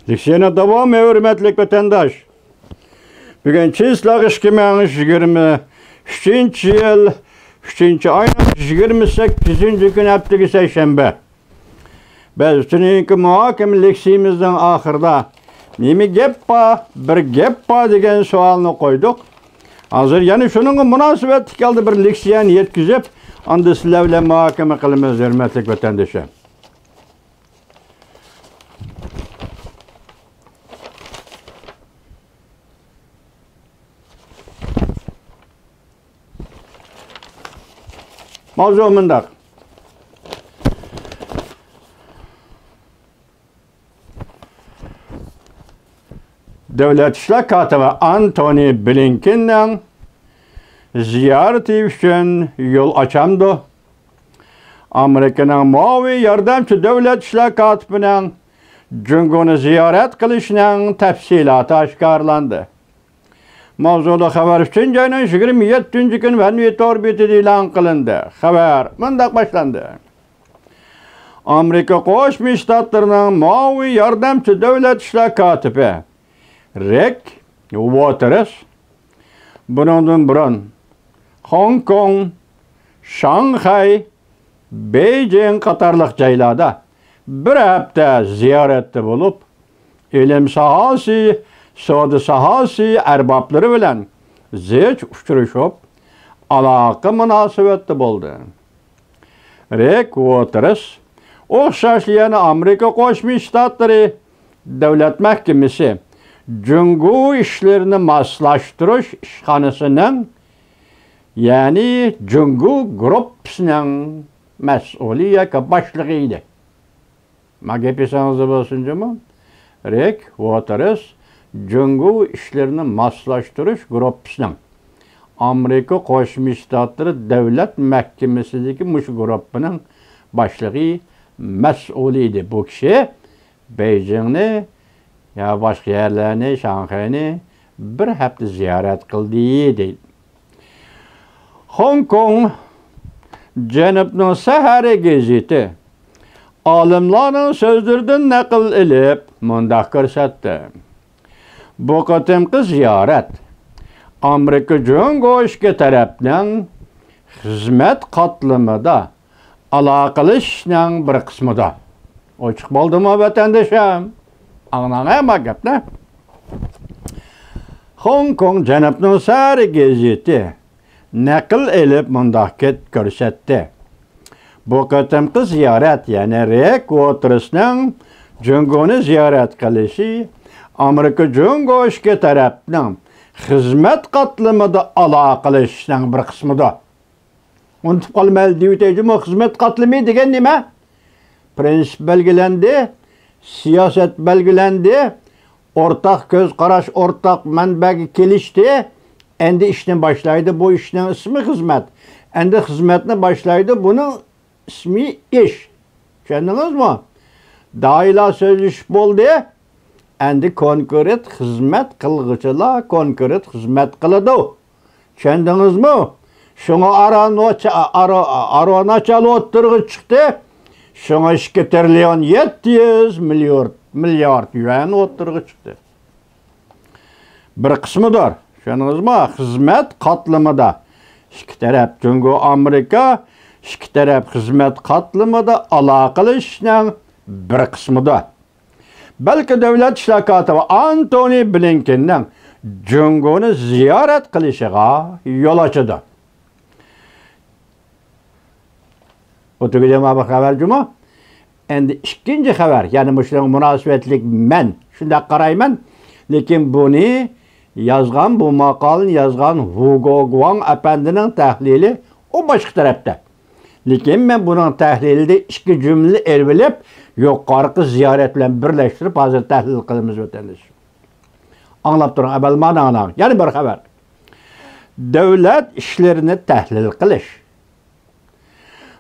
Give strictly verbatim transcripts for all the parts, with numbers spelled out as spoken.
لېكسىيەنى داۋامى، ھۆرمەتلىك ۋەتەنداش. بۈگۈن چىسلاق ئىككى مىڭ يىگىرمە ئۈچىنچى يىل، ئۈچىنچى ئاينىڭ يىگىرمە سەككىزىنچى كۈنى، ھەپتىكى سەيشەنبە. بىز تۈنۈگۈنكى مۇھاكىمە لېكسىيىمىزنىڭ ئاخىرىدا «نېمە گەپ بار؟ بىر گەپ بار» دېگەن سوئالنى قويدۇق. ھازىر يەنە شۇنىڭغا مۇناسىۋەتلىك ھالدا بىر لېكسىيەنى يەتكۈزۈپ، ئاندىن سىلەر بىلەن مۇھاكىمە قىلىمىز، ھۆرمەتلىك ۋەتەندىشىم. ماۋزۇ مۇنداق. دۆلەت ئىشلار كاتىپى ئانتونى بلىنكېننىڭ زىيارىتى ئۈچۈن يول ئاچامدۇ؟ ئامېرىكىنىڭ مۇئاۋىن ياردەمچى دۆلەت ئىشلار كاتىپىنىڭ جۇڭگونى زىيارەت قىلىشىنىڭ تەپسىلاتى ئاشكارىلاندى. ماۋزۇلۇق خەۋەر ئۈچىنچى ئاينىڭ يىگىرمە يەتتىنچى كۈنى ۋەنۋى تور بېتىدە ئېلان قىلىندى. خەۋەر مۇنداق باشلاندى. ئامېرىكا قوشما شتاتلىرىنىڭ مۇئاۋىن ياردەمچى دۆلەت ئىشلار كاتىپى رېك ۋوتېرس بۇنىڭدىن بۇرۇن خوڭكوڭ، شاڭخەي، بېيجىڭ قاتارلىق جايلاردا بىر ھەپتە زىيارەتتە بولۇپ، ئىلىم ساھەسى، سودا ساھەسى ئەربابلىرى بىلەن زىچ ئۇچرىشىپ، ئالاقە مۇناسىۋەتتە بولدى. رېك ۋوتېرس ئوخشاشلا يەنە ئامېرىكا قوشما شتاتلىرى دۆلەت مەھكىمىسى جۇڭگو ئىشلىرىنى ماسلاشتۇرۇش ئىشخانىسىنىڭ، يەنى جۇڭگو گۇرۇپپىسىنىڭ مەسئۇلى ياكى باشلىقى ئىدى. ما گەپ ئېسىڭىزدە بولسۇن جۇمۇ. رېك ۋوتېرس جۇڭگو ئىشلىرىنى ماسلاشتۇرۇش گۇرۇپپىسىنىڭ، ئامېرىكا قوشما شتاتلىرى دۆلەت مەھكىمىسىدىكى مۇشۇ گۇرۇپپىنىڭ باشلىقى، مەسئۇلى ئىدى. بۇ كىشى بېيجىڭنى يا باشقا يەرلەرنى، شاڭخەينى بىر ھەپتە زىيارەت قىلدى، دەيدۇ. خوڭكوڭ جەنۇبنىڭ سەھەرى گېزىتى ئالىملارنىڭ سۆزلىرىدىن نەقىل ئېلىپ مۇنداق كۆرسەتتى: بۇ قېتىمقى زىيارەت ئامېرىكا جۇڭگو ئىككى تەرەپنىڭ خىزمەت قاتلىمىدا ئالاقىلىشىشنىڭ بىر قىسمىدا. ئوچۇق بولدىمۇ، ۋەتەندىشىم؟ ئاڭلاڭە ما گەپنى. خوڭكوڭ جەنۇبنىڭ سەھەرى گېزىتى نەقىل ئېلىپ مۇنداق كەت-، كۆرسەتتى: بۇ قېتىمقى زىيارەت، يەنى رېك ۋوتېرسنىڭ جۇڭگونى زىيارەت قىلىشى ئامېرىكا جۇڭگو ئىككى تەرەپنىڭ خىزمەت قاتلىمىدا ئالاقىلىشىشنىڭ بىر قىسمىدا. ئۇنتۇپ قالمايلى دېيىۋېتەي جۇمۇ، خىزمەت قاتلىمى دېگەن نېمە؟ پىرىنسىپ بەلگىلەندى، سىياسەت بەلگىلەندى، ئورتاق كۆز قاراش، ئورتاق مەنبەگە كېلىشتى. ئەمدى ئىشنى باشلايدۇ. بۇ ئىشنىڭ ئىسمى خىزمەت. ئەمدى خىزمەتنى باشلايدۇ. بۇنىڭ ئىسمى ئىش. چۈشەندىڭىزمۇ؟ دائىرىلەر سۆزلىشىپ بولدى. ئەمدى كونكرېت خىزمەت قىلغۇچىلار كونكرېت خىزمەت قىلىدۇ. چۈشەندىڭىزمۇ؟ شۇڭا ئارانوچا-، ئارا-، ئاراناچال ئوتتۇرىغا چىقتى. شۇڭا ئىككى تىرىليون يەتتە يۈز مىليارد، مىليارد يۈەن ئوتتۇرىغا چىقتى. بىر قىسمىدۇر. چۈشەندىڭىزمۇ؟ خىزمەت قاتلىمىدا ئىككى تەرەپ، جۇڭگو، ئامېرىكا ئىككى تەرەپ خىزمەت قاتلىمىدا ئالاقىلىشىشنىڭ بىر قىسمىدۇر. بەلكى دۆلەت ئىشلار كاتىپى ئانتونى بلىنكېننىڭ جۇڭگونى زىيارەت قىلىشىغا يول ئاچىدۇ. بۇ تۈگىدى ما بىر خەۋەر جۇمۇ. ئەمدى ئىككىنچى خەۋەر، يەنى مۇشۇنىڭغا مۇناسىۋەتلىك مەن شۇنداق قارايمەن. لېكىن بۇنى يازغان، بۇ ماقالىنى يازغان ھۇگو گۇاڭ ئەپەندىنىڭ تەھلىلى ئۇ باشقا تەرەپتە. لېكىن مەن بۇنىڭ تەھلىلىدىن ئىككى جۈملىنى ئېلىۋېلىپ، يۇقىرىقى زىيارەت بىلەن بىرلەشتۈرۈپ ھازىر تەھلىل قىلىمىز، ۋەتەندىش. ئاڭلاپ تۇرۇڭ، ئەۋەل مانا ئاڭلاڭ. يەنە بىر خەۋەر. دۆلەت ئىشلىرىنى تەھلىل قىلىش.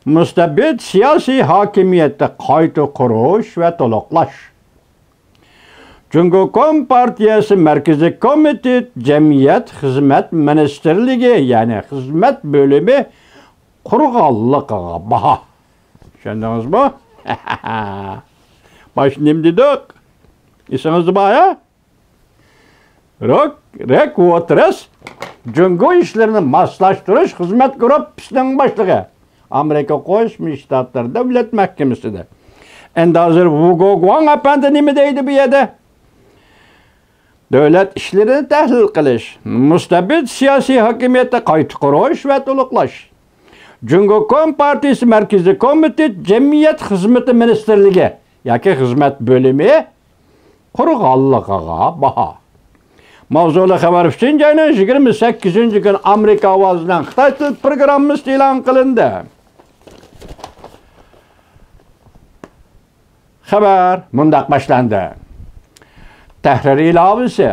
مۇستەبىت سىياسىي ھاكىمىيەتنى قايتا قۇرۇش ۋە تولۇقلاش. جۇڭگو كومپارتىيەسى مەركىزىي كومىتېت جەمئىيەت خىزمەت مىنىستىرلىكى، يەنى خىزمەت بۆلۈمى قۇرغانلىقىغا باھا. چۈشەندىڭىزمۇ؟ باشتا نېمە دېدۇق؟ ئېسىڭىزدە بار، ھە؟ رېك، رېك ۋوتېرس، جۇڭگو ئىشلىرىنى ماسلاشتۇرۇش خىزمەت گۇرۇپپىسىنىڭ باشلىقى، ئامېرىكا قوشما شتاتلىرى دۆلەت مەھكىمىسىدە. ئەمدى ھازىر ۋۇگو گۇاڭ ئەپەندى نېمە دەيدۇ بۇ يەردە؟ دۆلەت ئىشلىرىنى تەھلىل قىلىش، مۇستەبىت سىياسىي ھاكىمىيەتنى قايتا قۇرۇش ۋە تولۇقلاش. جۇڭگو كومپارتىيىسى مەركىزىي كومىتېت جەمئىيەت خىزمىتى مىنىستىرلىكى ياكى خىزمەت بۆلۈمى قۇرغانلىقىغا باھا. ماۋزۇلۇق خەۋەر ئۈچىنچى ئاينىڭ يىگىرمە سەككىزىنچى كۈنى ئامېرىكا ئاۋازىنىڭ خىتاي تىل پروگراممىسىدا ئېلان قىلىندى. خەۋەر مۇنداق باشلاندى. تەھرىر ئىلاۋىسى.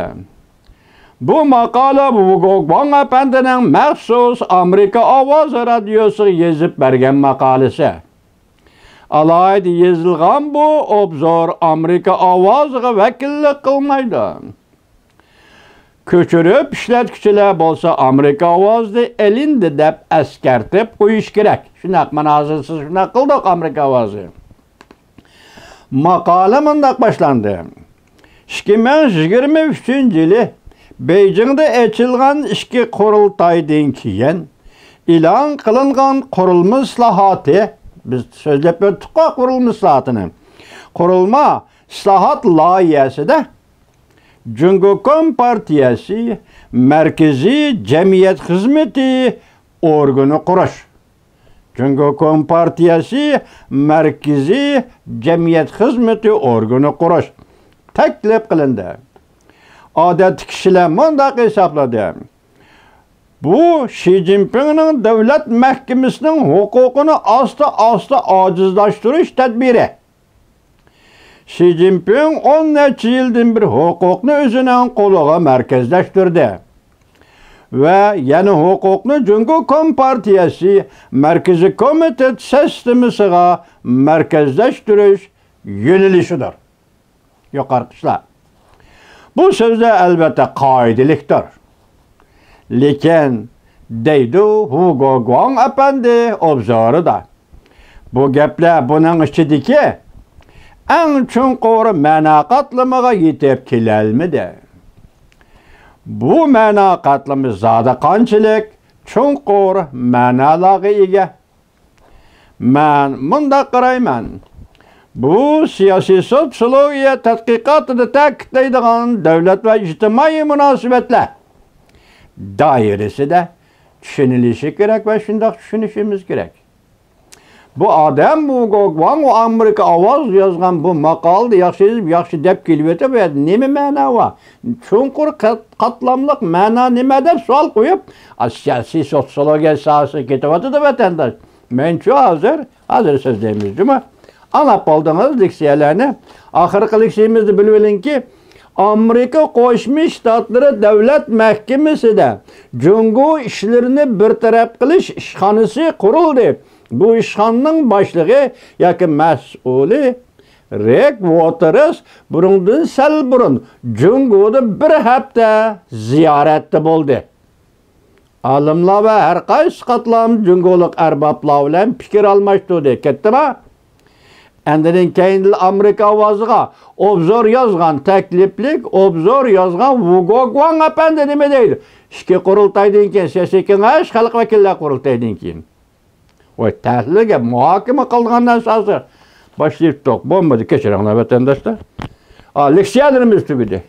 بۇ ماقالە ۋۇگو گۇاڭ ئەپەندىنىڭ مەخسۇس ئامېرىكا ئاۋازى رادىيوسىغا يېزىپ بەرگەن ماقالىسى. ئالاھىدە يېزىلغان بۇ ئوبزور ئامېرىكا ئاۋازىغا ۋەكىللىك قىلمايدۇ. كۆچۈرۈپ ئىشلەتكۈچىلەر بولسا ئامېرىكا ئاۋازىدا ئېلىندى دەپ ئەسكەرتىپ قويۇش كېرەك. شۇنداق، مانا ھازىر سىز شۇنداق قىلدۇق ئامېرىكا ئاۋازى. ماقالە مۇنداق باشلاندى. ئىككى مىڭ يىگىرمە ئۈچىنچى يىلى بېيجىڭدا ئېچىلغان ئىككى قۇرۇلتايدىن كېيىن ئېلان قىلىنغان قۇرۇلما ئىسلاھاتى، بىز سۆزلەپ ئۆتتۇققۇ قۇرۇلما ئىسلاھاتىنى، قۇرۇلما ئىسلاھات لايىھەسىدە جۇڭگو كومپارتىيەسى مەركىزىي جەمئىيەت خىزمىتى ئورگىنى قۇرۇش. جۇڭگو كومپارتىيەسى مەركىزىي جەمئىيەت خىزمىتى ئورگىنى قۇرۇش تەكلىپ قىلىندى. ئادەتتە كىشىلەر مۇنداق ھېسابلىدى. بۇ شى جىنپىڭنىڭ دۆلەت مەھكىمىسىنىڭ ھوقۇقىنى ئاستا-ئاستا ئاجىزلاشتۇرۇش تەدبىرى. شى جىنپىڭ ئون نەچچە يىلدىن بېرى ھوقۇقنى ئۆزىنىڭ قولىغا مەركەزلەشتۈردى ۋە يەنە ھوقۇقنى جۇڭگو كومپارتىيەسى مەركىزىي كومىتېت سىستېمىسىغا مەركەزلەشتۈرۈش يۆنىلىشىدۇر. يۇقىرىقى ئىشلار. بۇ سۆزلەر ئەلۋەتتە قائىدىلىكتۇر. لېكىن، دەيدۇ ھۇگو گۇاڭ ئەپەندى ئوبزورىدا، بۇ گەپلەر بۇنىڭ ئىچىدىكى ئەڭ چوڭقۇر مەنا قاتلىمىغا يېتىپ كېلەلمىدى. بۇ مەنا قاتلىمى زادى قانچىلىك چوڭقۇر مەنالارغا ئىگە؟ مەن مۇنداق قارايمەن، بۇ سىياسىي سوتسىيولوگىيە تەتقىقاتىدا تەكىتلەيدىغان دۆلەت ۋە ئىجتىمائىي مۇناسىۋەتلەر دائىرىسىدە چۈشىنىلىشى كېرەك ۋە شۇنداق چۈشىنىشىمىز كېرەك. بۇ ئادەم، بۇ ھۇگو گۇاڭ ئامېرىكا ئاۋازى يازغان بۇ ماقالىدا ياخشى يېزىپ، ياخشى دەپ كېلىۋېتىپ، بۇ يەردە نېمە مەنا بار؟ چوڭقۇر قات-، قاتلاملىق مەنا نېمە دەپ سوئال قويۇپ، ئا، سىياسىي سوتسىيولوگىيە ساھەسىگە كېتىۋاتىدۇ ۋەتەنداش. مەنچۇ ھازىر، ھازىر سۆزلەيمىز جۇمۇ. ئاڭلاپ بولدىڭىز لېكسىيەلەرنى. ئاخىرقى لېكسىيىمىزدا بىلىۋېلىڭكى، ئامېرىكا قوشما شتاتلىرى دۆلەت مەھكىمىسىدە جۇڭگو ئىشلىرىنى بىر تەرەپ قىلىش ئىشخانىسى قۇرۇلدى. بۇ ئىشخانىنىڭ باشلىقى ياكى مەسئۇلى رېك ۋوتېرس بۇنىڭدىن سەل بۇرۇن جۇڭگودا بىر ھەپتە زىيارەتتە بولدى. ئالىملار ۋە ھەر قايسى قاتلام جۇڭگولۇق ئەربابلار بىلەن پىكىر ئالماشتۇردى. كەتتىما؟ ئەندىن كېيىن ئامېرىكا ئاۋازىغا ئوبزور يازغان، تەكلىپلىك ئوبزور يازغان ۋۇگو گۇاڭ ئەپەندى نېمە دەيدۇ؟ ئىككى قۇرۇلتايدىن كېيىن، سىياسىي كېڭەش، خەلق ۋەكىللەر قۇرۇلتىيىدىن كېيىن. ۋاي، تەھلىلگە مۇھاكىمە قىلغان نەرسە ھازىر باشلىۋېتىپتۇق. بولمىدى، كەچۈرۈڭلار، ۋەتەنداشلار. ئا، لېكسىيەلىرىمىز تۈگىدى.